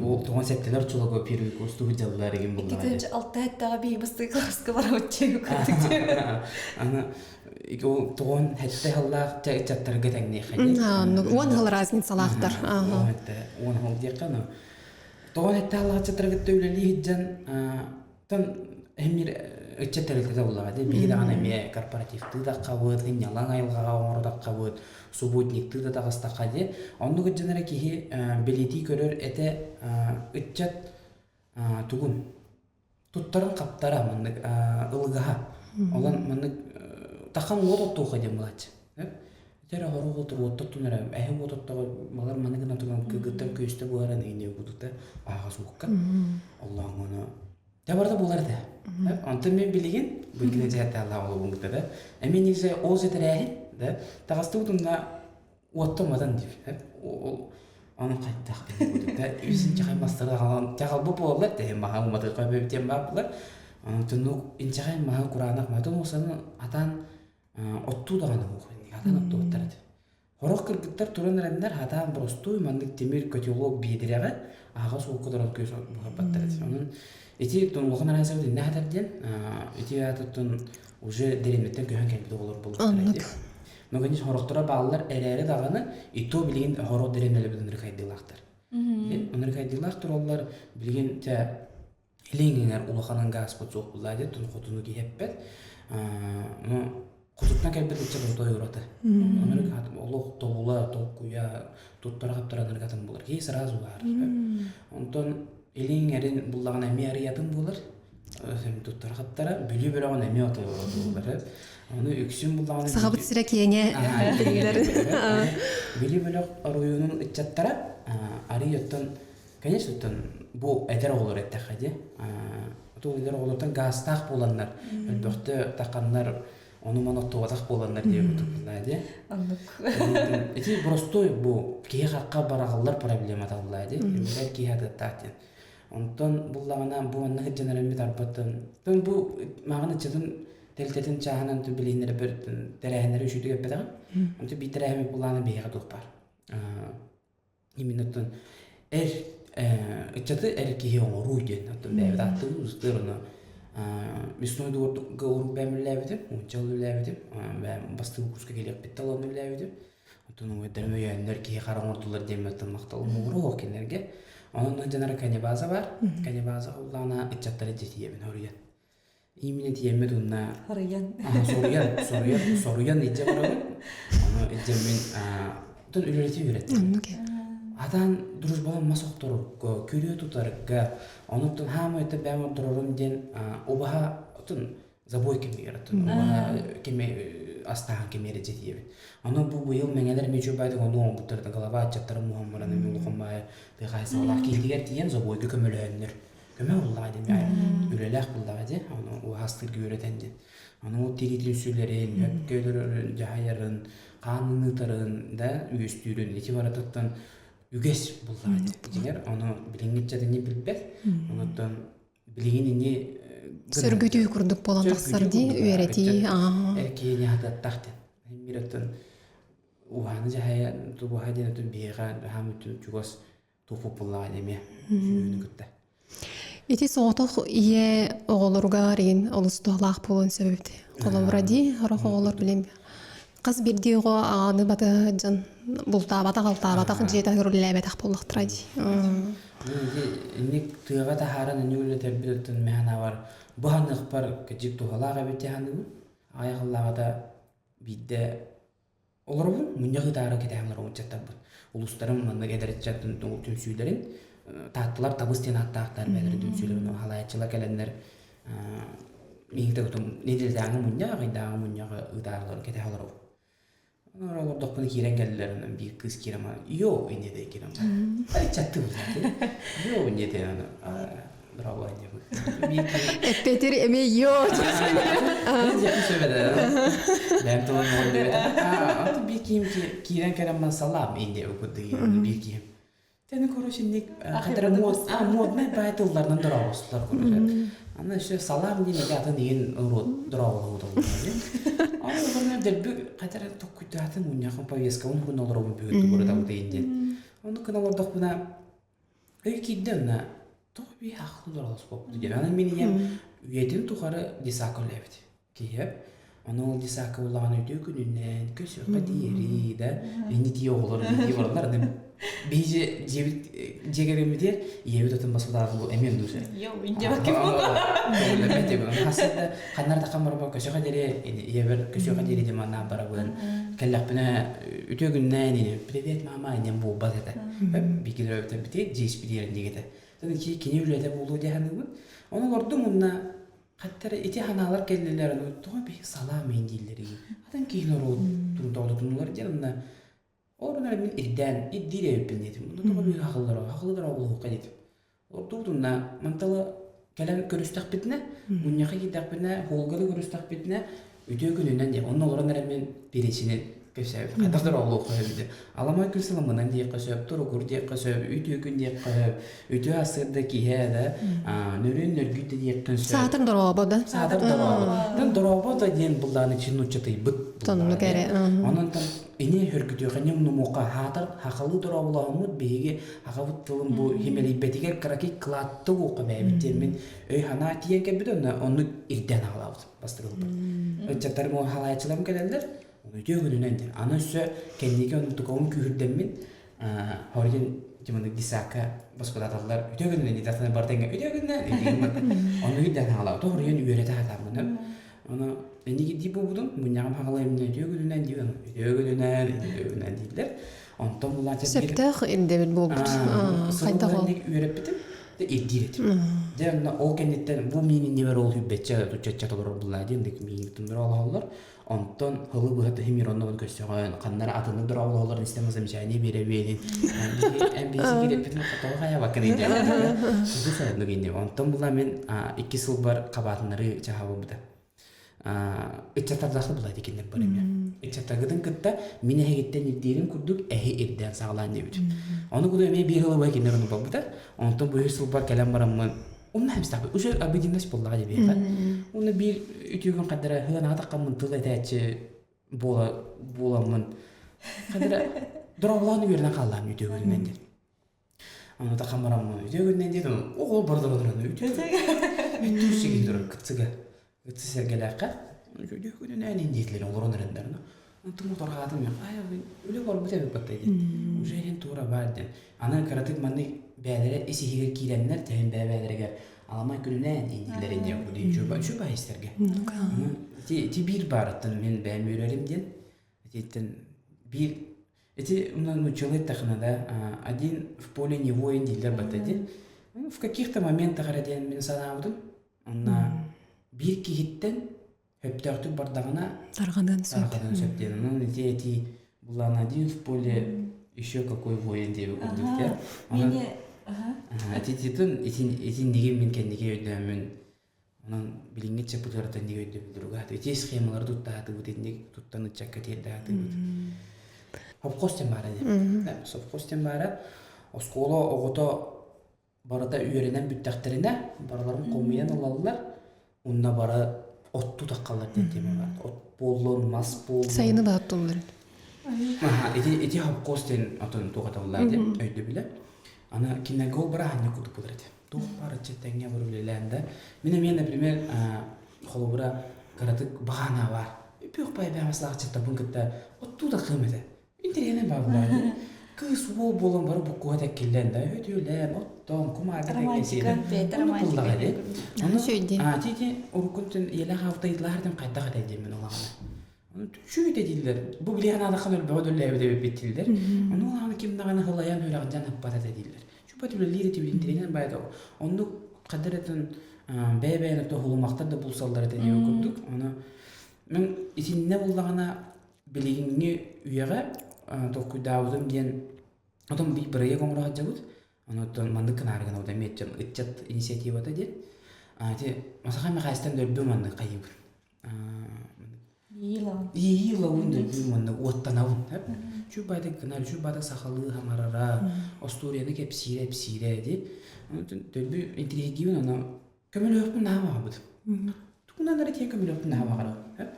ол 97-лэр чулого первый курс туһу дьаллар игин буллаҕа. 2006-ҕа биир бастакы класска барабыт Аны ол 97 халлаах ыччаттарга тэҥниэххэ Уон хыл разницалаахтар. Уон хыл диэххэ но 97 халлаах ыччаттарга кытта үлэлии сылдьан Тан эмир ыччат тэрилтэтэ буоллаҕа дии. Биһиги даҕаны эмиэ корпоративтыы да хабыт, сынньалаҥ айылҕаҕа оҥордоххабыт, субботниктыы да таҕыстахха дии. Оннук дьон эрэ киһи бэлиэтии көрөр этэ ыччат тугун туттарын хаптара маннык ылыгаһа. Олон маннык тахан уот оттуоха диэн булааччы. Ити эрэ хорук отур уоттоттун эрэ эһи уот оттоҕо балар маны гынан туран кыгыттан күөстэ буһаран иини кутута ааҕа суукка. Оллооҥҥону Те барыта буолар этэ. Онтон мен билигин билигин дьэһэттэаллаах олобун кытта да эмиэ нельзя ол сэтэрээһин да таҕастыбыт унна уоттамматан диир. Ол ону хайтах да үсүн чахай мастары аҕалан чаҕалбы буоллар тэһин маһа уматыахха бэбитиэн баар булар. Онтон инчэхэй маһа кураанах матын уусаны атаан оттуу даҕаны атаан оттубуттар этэ. Сорох кыргыттар туран эрэннэр хатаан боростуой маннык тимир котелок биэдирэҕэ аһаҕас уокка туран күөс буһарбаттар этэ. Онон ити улахан араансабыт иннэ хатар диэн ити аатыттан уже дэриэбинэттэн көһөн кэлбит оҕолор буолуохтара ити. Но конечно сорохторо бааллар эрээри даҕаны и то билигин сорох дэриэбинэлэрбит ынырык хайдыылаахтар. Ынырык хайдыылаах тураллар билигин те Илиҥ улаханын гааспыт суох буллаа диэн хотуну киһи эппэт. Ну, хотуттан кэлбит ыччат отой ураты. Онору олох тобула, толкуйа, туттара-хаптара атын булар. Киһи сразу баар. Онтон илиҥ эрин буллаҕына эмиэ арыйатын буолар. Туттара-хаптара, Бүлүү бөлөҕүн эмиэ отой ураты буолар. Ону үксүн буллаҕына... Сахабыт сирэ киэҥэ биллэр. Бүлүү бөлөх оройуонун ыччаттара арый оттон Конечно, оттон бу эдэр оҕолор эттэххэ дии. Оту эдэр оҕолортон гаастаах буоланнар, өлбөхтө таханнар, ону-маны оттубатах буоланнар диэбит туппулаа дии. Оннук. Ити простой бу киһи хахха бараҕаллар проблемата буоллаа дии. Билэр киһи атыттаах диэн. Онтон буллаҕына бу онно сылдьан эрэммит арбаттан. Тон бу мааҕын ыччатын тэрилтэтин чааһынан билиһиннэрэ тэрээһиннэри үчүгдүк эппэтэҕим. Онтон биир тэрээһин буллаҕына биһиэхэ туох баар. Именно оттон эр ыччаты эр киһи оҥоруу диэн оттон бэйэбит ааттыыбыт устуор ону мясной дворга урук бэйэм үлэлээбитим уонча сыл үлэлээбитим бэйэм бастакы курска кэлиэхпиттэн онно үлэлээбитим оттон уҥуйдарым өйөөннөр киһи хара оҥордулар диэн оттон махталым муҥура кинилэргэ онон дьанара канебаза бар канебаза улаана ыччаттары дьэтийэбин хоруйан Именно тиэммит уонна Соруйан. соруйан, соруйан, соруйан илдьэ барабын. Ону илдьэ мин оттон үлэлэтэ үөрэттим. Оннук Атаан дружбалан мас охторорго, күрүө тутарга, онуттан хаамай это бэм ордорорум диэн убаһа оттон забой кэмигэр оттон убаһа кэми астааһын кэмиэрэ дьэтиэбит. Ону бу быйыл мэҥэлэр мүчү баайдык ону оҥорбуттар голова аччаттара муһан баран эми улахан баайы тыхаайсалаах киһитигэр тиийэн забойга көмөлөһөннөр көмө буллаҕа диэн үлэлээх буллаҕа дии ону уһаастыырга үөрэтэн диэн ону ол тириитин сүлэрин өпкө дьаһайарын хаанын ыытарын да үөстүүрүн ити барытыттан үгэс буллаҕа дьиҥэр ону билиҥҥи ыччат билбэт онуттан билигин ини Сөргүтүү курдук буолан тахсар дии үөрэтии эр киһини хататтах диэн мир оттон уһааны дьаһайа тубуһа диэн отун биһиэхэ хаам чугас туппуппуллаҕа эмиэ сүөһүнү кытта Ити соҕотох ийэ оҕолоругар игин олус туһалаах буолуон сөп эбит. Холобура дии, сорох оҕолор билим хас биирдии оҕо аҕаны батыһа дьон бултаабатах, алтаабатах, дьиэ таһыгар үлэлээбэтэх буоллахтара дии. Инник тыаҕа таһааран ини үлэтэрбит оттон мэханабар бу ханыахпар кыдьык туһалаах эбит ханыыбын. Аҕайахыллааҕыта биирдэ Олоробун, мунньах ытаары кэтэһэн олоробун ыччаттарбын. Улуустарым маннык эдэр ыччаттын түмсүүлэрин таатталар табыс диэн ааттаахтар бэйэлэрин түмсүүлэрин халаайаччылар кэлэннэр миигин тутум нэдиэлэтээҕи мунньах, ыйдааҕы мунньаҕы ыытаарылар кэтэһэ олоробун. Олордохпуна киирэн кэллилэр, биир кыыс киирэн йоо инньэ киирэн ыччатты йоо инньэ браво Эппетир эмиэ йоо Биир киһим киирэн кэлэн салам инде укурдуги биир киһим. Тени короче ник хатара мод а модный бай тылларынан дорообостулар короче. Аны еще салам диэн эгэ атын иин рот дорооболоһу Аны олорно дөлбү хатара токкуйдаатын мунньахан повесткабын хурун олоробун бүгүн тугура диэн. Ону кына олордохпуна Өй киирдэ онно тоҕо биир аахыллар олоспоппут диэн. Аны мин ийэм үйэтин тухары десака үлээбит киһи. Ону ол десака буллаҕына үтүө күнүнэн көсүөххэ диэри да инни тии оҕолор дии бараллар. Аны биһиги дьиэбит дьиэ кэргэммитигэр ийэбит отун баспытаатыл эмиэ душе. Хасыта ханнар да хамарба көсөхө диэри ийэбэр көсүөххэ диэри диманнаан барабын. Кэллэхпинэ үтүө күннээн ини привет мама инем буолбат этэ. Бикилер өтөбүтэ дьиэспитигэр диэгэтэ. Тэн кини үлэтэ буолуо дии саныыбын. Ону олордум уонна хаттар ити ханаалар кэллилэр ону тоҕо биһи салаам иин дииллэрий. Атын киһи норуот тунтоҕдутунулар диэн онно ол гынан мин ирдээн ирдиир эбиппин диэтим. Онно тоҕо биһи хахыллар хахыллар оҕолоһуохха диэтим. Ордугутунна мантала кэлэн көрүстэхпитинэ, мунньахха киирдэхпитинэ, холга да көрүстэхпитинэ, үтүө күнүнэн диэн, онно олорон эрэ мин перечинин кэпсээбит. Хайдах да оҕолуохха сөп диэн. Аламай күн сыламынан диэххэ сөп, туругур диэххэ сөп, үтүө күн диэххэ сөп, үтүө ассыыр да киһи да, нөрүн нөргүйдэ диэххин сөп. Саатар дорообо да. Саатар дорообо. Тан дорообо да диэн булдааны чин нуччатыйбыт. Тоннук эрэ. Онон тан ини хөргүтүөхэ ньумнумуохха хаатар хахалыы дорооболоһоммут биһиги аҕабыт тылын бу химэлийбэтигэр кыракый кылаатты уохха бэйэбит диэммин өй-санаа тиийэн кэлбит онно оннук ирдээн аҕалаабыт бастакылбыт ыччаттарым халаайаччыларым кэлэллэр үтүө күнүнэн диэн аны өссө кэнники онтукабын күүһүрдэммин хордин тиманы дисака баспытааталлар үтүө күнүнэн диэтахтана барыта үтүө күнүнэн оннук ирдээн аҕалаабыт хоруйан үөрэтэ сатаабытым Ону инники дии буолбутум, мунньаҕым хаҕалайымна үтүө күнүнэн диэн, үтүө күнүнэн, үтүө күнүнэн дииллэр. Онтон булааччы Сөптөөх ирдэбил буолбут. Хайдах ол? үөрэппитим, ирдиир этим. Дьэ, онно ол кэнниттэн бу миин иннибэр ол хүббэччэ туччачча толорор буллаа диэн миин туннар олоһоллор. Онтон хылы быһа тыһым онно көрсөҕөн, ханнара атыннык дороолоһоллор истэн замечание биэрэ биэрин. Эн биһиги кирэппитин хотоҕо хайабаккын диэн. Суту сайыннык инни. Онтон була мин икки сылбар хабаатыннары чаһабыбыта. Ыччаттардаахы була дикиннер бар эме. Ыччаттаргытын кытта мин эһигиттэн ирдиирим курдук эһи ирдээн саҕалаан диэбитим. Ону куду эмиэ биир сыл кинилэр ону барбыта. Онтон бу үс сылбар кэлэн бараммын Онно хэмстахпы уже обыденность буоллаҕа диэбиэхэ. Уонна биир үтүө күн хаддара хыанаҕа таххаммын тыл этээччи буола буоламмын хаддара дорооболоон үөрэнэн хааллаам үтүө күнүнэн диэн. Аны таххан бараммын үтүө күнүнэн диэн оҕо бардар олорон үтүө үтүө сигин турар кытсыга Ытсы сэргэлээххэ үтүө күнүнэн диэтилэр олорон эрэннэр Онтум уторҕаатым ай үлэ барбыт эбит батта диэн уже иһин туора баар диэн аны кыратык маннык бээлэрэ ис иһигэр киирэннэр тэһин бэйэ-бэйэлэригэр аламай күнүнээн дииллэрин диэн кудин чуба чуба истэргэ ити биир баарыттан мин бэйэм үөрэрим диэн ититтэн биир ити нууччалыы эттэххинэ да один в поле не воин дииллэр батта диэн в каких-то моментах эрэ диэн мин санаабытым Онно биир киһиттэн сөптөөхтүк бардаҕына тарҕаныан сөп. Тарҕаныан сөп диэн. Онон ити этии булан один в поле еще какой воин диэби курдук диэн. Онон ититин итиннигин мин кэнники өйдөөммүн онон билиҥҥи чапытыарата инник өйдөбүллүрүгэр ити схемалары туттаатыбыт инник туттан ыччакка тиэрдээтибит. Совхоз диэн баара дии. Совхоз диэн баара. Оскуола оҕото барыта үөрэнэн бүттэхтэринэ, барыларын хомуйан ылаллар. Онно бары отту таххаллар диэн тиэмэ бар. От буоллун, мас буоллун. Сайыны бааттыллар. Ити ити совхоз диэн отон туох этэ диэн өйдөбүлэ. Аны кинилэргэ ол бырааһынньык курдук буолар этэ. Туох баар ыччат тэҥҥэ бар үлэлээн да. Мин эмиэ, например, холобура, кыратык баҕана бар. Үпүөх байбаамаслаах ыччаттарбын кытта оттуу да кыым этэ. Интэриэһинэй баар буолла. Кыыс уол буолан бары буккуһа тэккиллэн да өтүөлээн, оттоон, кумаарга Романтика, бэйэтэ романтика. Ону ти ти уруккун ийэлээх аҕабыта ыйыталаһар хайдах этэй диэммин улаҕана. Чүүтэ дииллэр. Бу билиэн аадаххан өлбөҕө өллөөбүт эбиппит дииллэр. Ону улаҕана ким даҕаны һылайан үрэҕдьэн ыппат этэ дииллэр. Чупат үлэлиир этибит интэриэһинэй баайда. Оннук хаддар этин бэйэ-бэйэни тоһулумахтар да булсаллар этэ диэн курдук. Ону мен итиннэ буллаҕына билигиҥҥи үйэҕэ толкуйдаабытым диэн отон биир бырайыак оҥоро сылдьабыт. Онуттан маннык гынаары гынабыт эмиэ ыччат инициативата диэн. Ити Масаха Михайловтан дөлбү маннык хайыыбын. Иэйии ылабын дөлбү маннык уоттанабын. Чү баайдык гынар, чү баайдык сахалыы хаҥарара, остуоруйаны кэпсиирэ, эпсиирэ ди. Дөлбү интириэһиргиибин ону Көмөлөһүөхпүн наһаа баҕарбыт. Тугунан эрэ тиийэн көмөлөһүөхпүн наһаа баҕарабын.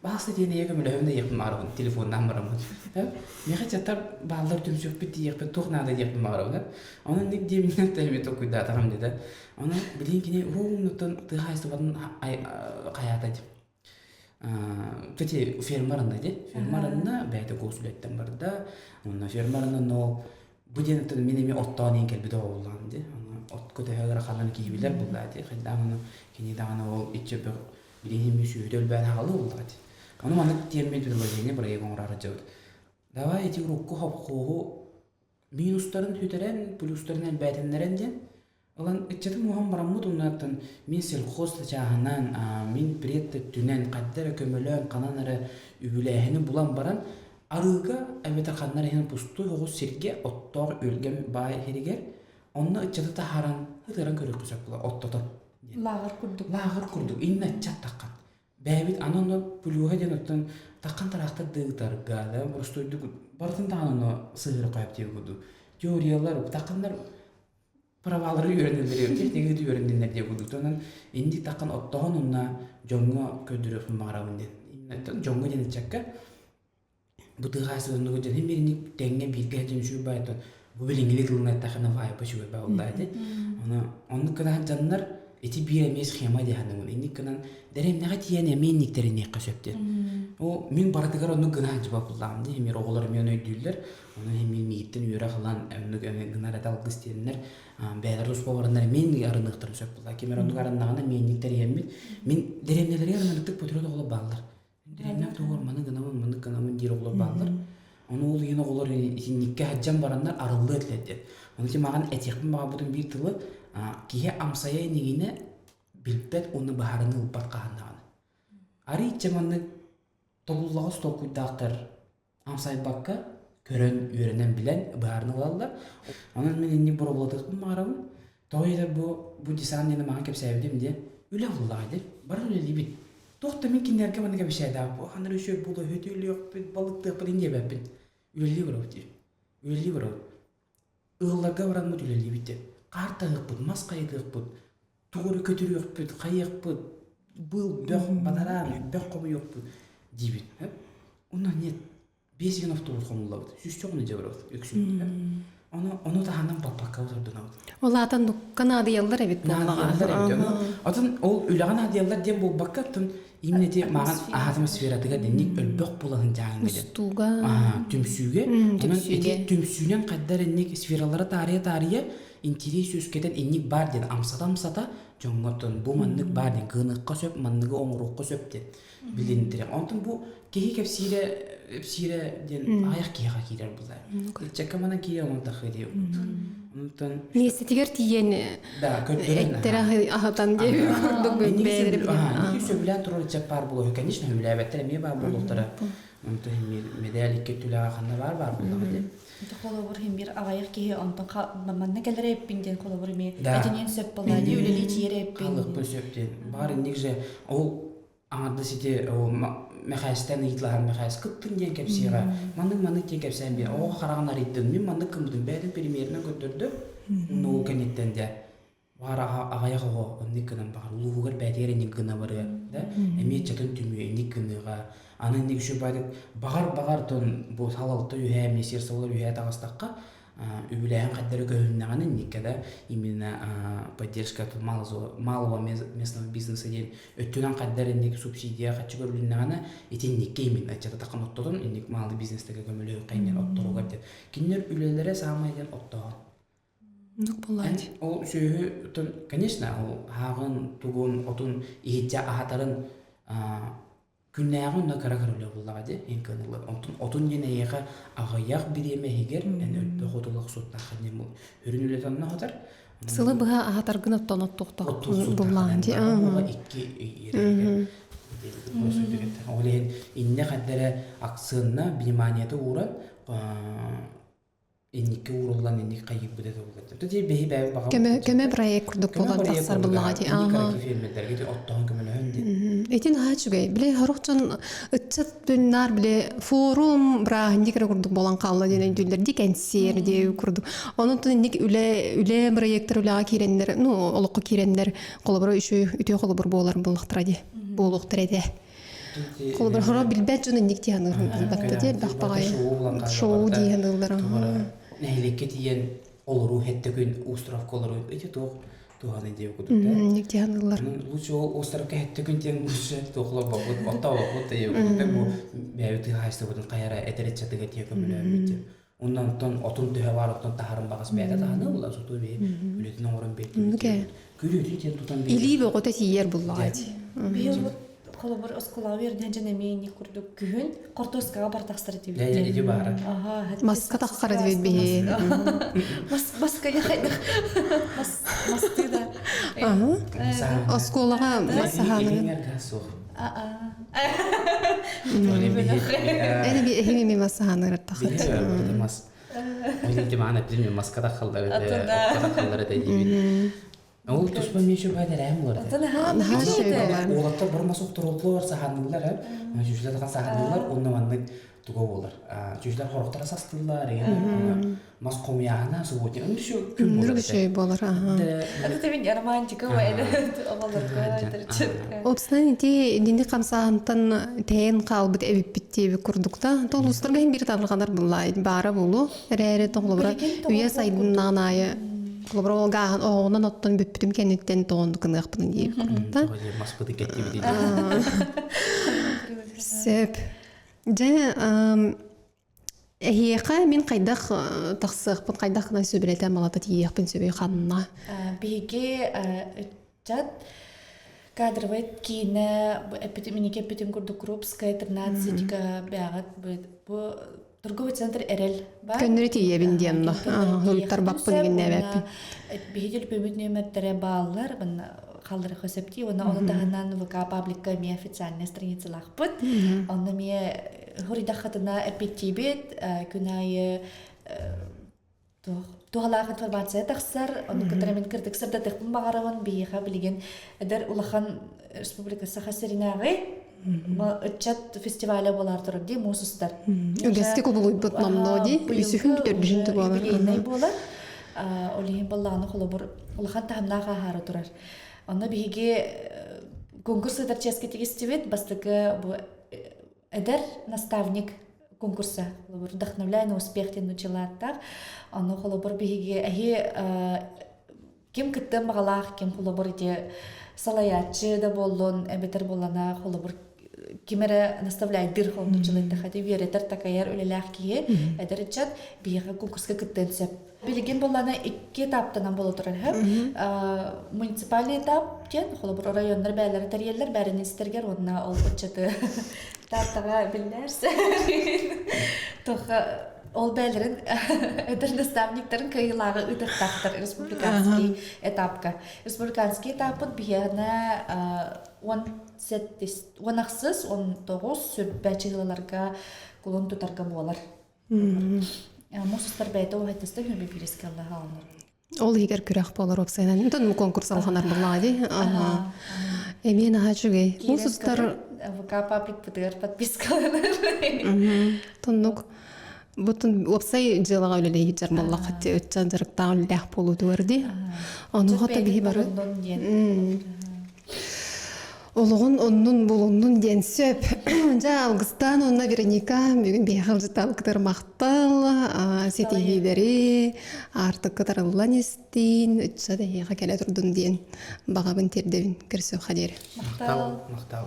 Баҕаста тиийэн эйэ көмөлөһөбүн да диэхпин баҕарабын, телефоннаан бараммын. Миэхэ чаттар бааллар түмсүөхпүт диэхпин туох наада диэхпин баҕарабын. Онон ник диэбинэн тэйбит толкуйдаатаҕым дии да. Онон билигин кини уһууннуттан тыа хаһаайыстыбатын хайаата дии. Кстати, ферма арынна дии. Ферма арынна, бэйэтэ госүлэттэн барда. Онно ферма арынна, но бу диэн оттон мин эмиэ оттоон иһин кэлбит оҕо буоллаҕым дии. Ону от көтөһө ыараханын киһи билэр буоллаа дии. Хайдаах ону кини даҕаны ол иччи бөх билигин эмиэ сүөһүтэ өлбөөн аҕалыы буоллаҕа дии. Ону маннык тиэммит предложение бырайыак оҥороору дьабыт. Давай ити урукку хопхуоһу минустарын сүтэрэн, плюстарын элбээтиннэрэн диэн Ылан ыччатым уһан бараммыт умнаттан мин сельхоз чааһынан, мин пред өттүнэн хайда эрэ көмөлөөн, ханан эрэ үбүлээһини булан баран арыыга эбэтэр ханна эрэ иһин пустуй оҕус сиргэ оттоох өлгөм баай иһиригэр онно ыччаты таһааран ытыран көрүөххэ сөп буолар оттотон. Лааҕыр курдук. Лааҕыр курдук иннэ ыччат таххан. Бэйэбит аны онно плюһа диэн оттон таххан тараахтар дыытарга да боростуойдук барытын даҕаны онно сыһыары хойоп диэбит курдук. Теориялар тахханнар правалары үөрэнэллэр техниканы үөрэнниннэр диye курдук. Онон инник таххан оттоһон онно дьоҥҥо көрдөрүөхпүн баҕарабын диэн. Дьоҥҥо диэн ыччакка бу тыа хаһаайыстыбатын дьон бииринник тэҥҥэ бииргэ сылдьан үчүгэй баайыттан бу билиҥҥили тылынан эттэххинэ вайба үчүгэй баа буолла ити. Ону оннук гынан дьоннор ити биир эмиэ схема дии саныыбын. Инник гынан дэриэбинэҕэ тиийэн эмиэ инниктэриниэххэ сөп диэн. Ол мин барытыгар оннук гынан дьыба буллаҕым дии. Эмиэ оҕолор эмиэ ону өйдүүллэр. Ону иһин мин миигиттэн үөрэх ылан оннук эмиэ гынар этэ алгыс диэннэр бэйэлэр туспа бараннар эмиэ инник арыныахтарын сөп буолла. Ким эрэ оннук арыннаҕына эмиэ инник тэрийэммит. Мин дэриэбинэлэригэр ынырыктык патриот оҕолор бааллар. Дэриэбинэм туһугар маны гынабын, маннык гынабын диир оҕолор бааллар. Ону ол иһин оҕолор итинниккэ сылдьан бараннар арыллыа этилэр диэн. Ону ити маған этиэхпин баҕарбытым биир тылы киһи амсайа инигинэ билбэт уонна баһарыны ылбат хаһан даҕаны. Арыычча маннык тобуллаҕас толкуйдаахтар амсайбакка көрөн, үөрэнэн билэн быһаарына ылаллар. Онон мин инник боруобалатыахпын баҕарабын. Тоҕо диэтэр бу бу десант диэни маған кэпсээбитим диэн үлэ буллаҕа диэн бары үлэлиибит. Туох да мин кинилэргэ манна кэпсээдээх бу ханна үчүгэй буолуо үһүтүлүөхпүт, балыктыахпыт ин диэбэппин. Үлэлии барабыт диир. Үлэлии барабыт. Ыалларга бараммыт үлэлиибит диэн. Хаар таһыахпыт, мас хайытыахпыт, тугу эрэ көтүрүөхпүт, хайыахпыт, быыл, бөх, бадараан, бөх хомуйуохпут диибит. Онно нет, 5 күн автобус хомуллабыт, сүүсчэ оҕону дьэ барабыт үксүн. Ону, ону таһынан баппакка ордунабыт. Ол аата нукка наадыйаллар эбит буоллаҕа. Наадыйаллар эбит. Отон ол үлэҕэ наадыйаллар диэн буолбакка, оттон именно ити маған атмосфератыгар инник өлбөх булаһын дьааҥҥа диэн. Устууга. Түмсүүгэ. Онон ити түмсүүнэн хайдар инник сфералары таарыйа-таарыйа интириэс үөскэтэн инник баар диэн амсата-амсата дьоҥҥо оттон бу маннык баар диэн кыыныахха сөп, манныгы оҥоруохха сөп диэн билинтирэ. Онтон бу киһи кэпсиирэ эпсиирэ диэн аҕыйах киһиэхэ киирэр буолар. Ыччакка манан киирэ онон тахыы диye Онтон Миэстэтигэр тиийэн да көрдөрөн эттерэ аһатан диye курдук бэйэлэрэ сөбүлээн турар ыччат баар буолуо конечно сөбүлээбэттэр эмиэ баар буолуохтара онтон медаль икки өттүлээҕэ ханна баар баар буоллаҕа диэн Холобур иһин биир аҕыйах киһи онтон манна кэлэр эппин диэн холобур эмиэ этиниэн сөп буолла дии үлэлии тиийэр эппин хаалыахпын сөп диэн баар инник же ол аҥардас ити Мэхээстэн ыйыталаһан Мэхээс кыттын диэн кэпсиэҕэ. Маннык маннык диэн кэпсээн биэр. Оҕо хараҕын арыйдын. Мин маннык гыммытым бэйэтин премьеринэн көрдөрдө. Уонна ол кэнниттэн дьэ баҕар аҕыйах оҕо оннук гынан баҕар улууһугар бэйэтигэр инник гына барыа да эмиэ ыччатын түмүө инник гыныаҕа аны инник үчүгэй баҕар баҕар баҕар тон бу салалта үһээ министерстволар үһээ таҕыстахха үбүлээһин хайдары көһүннэҕинэ инникке да именно поддержка малого местного бизнеса диэн өттүнэн хайдар инник субсидия хаччы көрүлүннэҕинэ итинникке именно ыччата таххан оттотон инник малый бизнестэргэ көмөлөһүөххэ иннин отторугар диэн кинилэр үлэлэрэ саамай диэн оттооһун ол сүөһү конечно ол һааҕын тугун отун иһитчэ аһатарын Күннээҕи онно кыра көрүлэ буллаҕа дии эн кыаныллар. Онтон отун диэн эйиэхэ аҕыйах бириэмэ иһигэр эн өлбөх отулах суттааххын диэн бул. Үрүн үлэтэ онно аһатар. Сылы быһа аһатаргын оттон оттуохтаах буллаҕын дии. Икки иэрэ Ол иһин иннэ хаддара акцентна вниманиета ууран инникки ууруллан инник хайыырбыт этэ буолар. Ти биһи бэйэ баҕа Көмө көмө проект курдук буолан тахсар буллаҕа дии. Ааха. Фермердерге оттоһон көмөлөһөн дии. Итин аһа үчүгэй. Биле хорох дьон ыччат дүннаар биле форум бырааһынньык эрэ курдук буолан хаалла диэн өйдүүллэр ди кэнсиэр диэ курдук. Онон инник үлэ үлэ проектор үлэҕэ киирэннэр, ну олоххо киирэннэр холобура үчү үтүө холобур буолар буоллахтара дии. Буолуохтара этэ. Холобур хоро билбэт дьон инник дии саныыр батта дии элбэх баҕайы шоу дии саныыллар. Нэһилиэккэ тиийэн олоруу хэттэ күн островка олоруу ити туох туһаны диэ кудук да. Инник дии саныыллар. Лучше ол островка хэттэ күн диэн лучше туохлорбоппут оттообоппут диэ кудук бу бэйэбит хаһаайыстыбытын хайара этэр ыччатыга тиэ көмөлөөммүт диэн. Оннан оттон отун төһө баар оттон таһарын баҕас бэйэтэ таһаны була соту бэйэ үлэтин оҥорон биэрдибит. Күрүөтүн тиэн тутан биэрдибит. Илии бөҕөтө тиийэр буллаҕа дии. Быйыл холобур оскуолаҕа үөрэнэн дьон эмиэ инник курдук күһүн хортуоскаҕа бар тахсар этибит. Дьэ ити баара. Маска тахсар этибит биһи. Маска хайдах мас мастыы да. Оскуолаҕа масаһааны. суох. Эни эһиги ми масаһаанырар тахат. Мас. Ол маана билим маска тахаллар этэ, тахаллар этэ диибин. Ол туспа миша бай дәрәм болар. Уолаттар бары мас охтороллор, саханылар, чүчүлэр тахан саханылар, онно маннык туга болар. Чүчүлэр хорохтара састыллар, мас хомуйааһына субботник ын düşü күн болар. Нүргүшөй болар, аха. Это мен романтика Опсынан ити динди хамсаһантан тэйэн хаалбыт эбиппит диэби курдукта. Толустарга хин бир табылганар буллай баара булу. Эрээри тоҕлобура үйэ сайдыннаан аайы холобура ол гааһын оҕонон оттон бүппүтүм кэнниттэн тоҕонду кыныахпын диэби курдукта. Маспыты кеттибит. Сөп. Дьэ, Эһиэхэ мин хайдах тахсыахпын, хайдах гынан сөбүлэтэн балата тиийиэхпин сөбүй ханна? Биһиги ыччат кадровай киинэ эппитим эппитим курдук Крупская 13 бэҕэт бу торговый центр Эрэл бар. Көннөрү тиийэбин диэн һуруттарбаппын гиннээбэппин. Биһиги төлөпүөммүт нүөмэрдэрэ бааллар халлары хөсөптии уонна ону таһынан ВК пабликка эмиэ официальная страницалаахпыт. Онно эмиэ Хоруйдаххытына эппиэттиибит, күн аайы туһалаах информация тахсар, ону кытары мин кырдык сырдатыахпын баҕарабын, биһиэхэ билигин эдэр улахан республика Саха сиринээҕи ыччат фестиваля буолар турар дии муус устар. Үгэсти кубулуйбут номнуо дии, үсүһүн бүтэрбүһүн да буолар. Юбилейнай буолар. Ол иһин баллааны холобур улахан таһымнаах ааһаары турар. Онно биһиги конкурс ыытар чиэскэ тигистибит. Бастакы бу Эдэр наставник конкурса холобур вдохновляй на успех диэн нучалааттаах ону холобур биһиги эһи ким кыттыан баҕалаах ким холобур ити салайааччы да буоллун эбэтэр буоллана холобур ким эрэ наставляйдыр холнучалыйтаха ти үөрэтэр такайар үлэлээх киһи эдэр ыччат биһиэхэ конкурска кыттыан сөп Билигин буоллаана икки этаптанан буола турар үһү. Муниципальный этап диэн, холобур, оройуоннар бээлэрэ тэрийэллэр, бээрин истэргэр уонна ол ыччаты тааттаҕа биллэр Тоха ол бээлэрин эдэр наставниктарын кыайыылааҕы ыытыахтаахтар республиканский этапка. Республиканский этаппыт биһиэнэ 18, 19 сүрбэ чыһылаларга кулун тутарга буолар. Муус устар бэйэтэ уһайтыста хүрбэ биирискэ аллаһааланар. Ол иһигэр күрэх буолар уопсайынан. Онтон конкурс алҕанар буоллаҕа дии. Эмиэ наһаа үчүгэй. Муус устар. ВК пабликпытыгар подпискаланар. Тоннук Бутун уопсай дьыалаҕа үлэлиир буоллахха ыччат дьарыктаах үлэлээх буолуутугар дии. Онуоха та биһи бары олоҕун оннун булуннун диэн сөп. Дьэ Алгыстаан уонна Вероника бүгүн биһиэхэ ылдьыттаабыккытыгар махтал, ситиһиилэри, аартыкка тарыллан истиин, ыччат эһиэхэ кэлэ турдун диэн баҕабын тиэрдэбин көрсүөххэ диэри. Махтал, махтал.